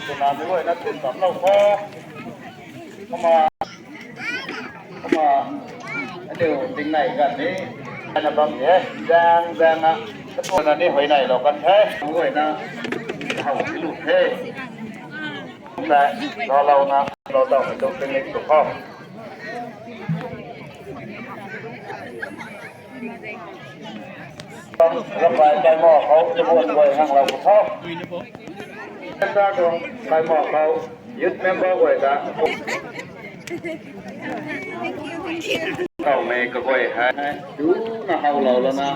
Sona mi wai na tin tam lo ko. Kama, kama, ane ting nai kan ni. Ana bang ye, jang, jang a. Ko na ni hoi nai lo kan the. Wai na. Hau ki lu the. Na, lo lo na, lo lo na ting ni ko. ລະໄປ ໄປໝໍ້ເຂົາຈະບວນໄວ້ທາງລາວຜູ້ເຖົ້າ ເປັນຕາດວງໄປໝໍ້ເຂົາ ຢຸດແມ່ນບໍ່ໄວ້ກະ ເຂົາແມ່ກະໄວ້ໃຫ້ ຢູ່ນະເຮົາລາວລະນະ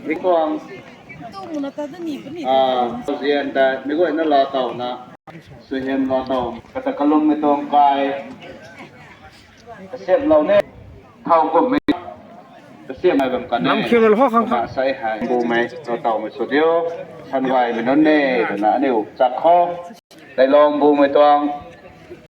ມີຄວາມ ອ່າ ເຮົາຊິອັນໃດ ມີໄວ້ນະລາວເຕົານະ ຊິເຫັນລາວເຕົາ ກະຕະກະລຸມໃນຕົງກາຍ ກະສຽມເຫຼົ່ານີ້ ເຮົາກໍມີກະສຽມໃຫ້ເບິ່ງກັນ ນ້ຳເຄັມລະເພາະຄັງ ມາໃສ່ໃຫ້ ບູແມ່ ຕໍ່ເຕົາມາສຸດຢູ່ ທັນໄວແມ່ນນັ້ນເດ້ ນະ ນິ້ວຈັກຂໍ ໄດ້ລອງບູແມ່ຕວງ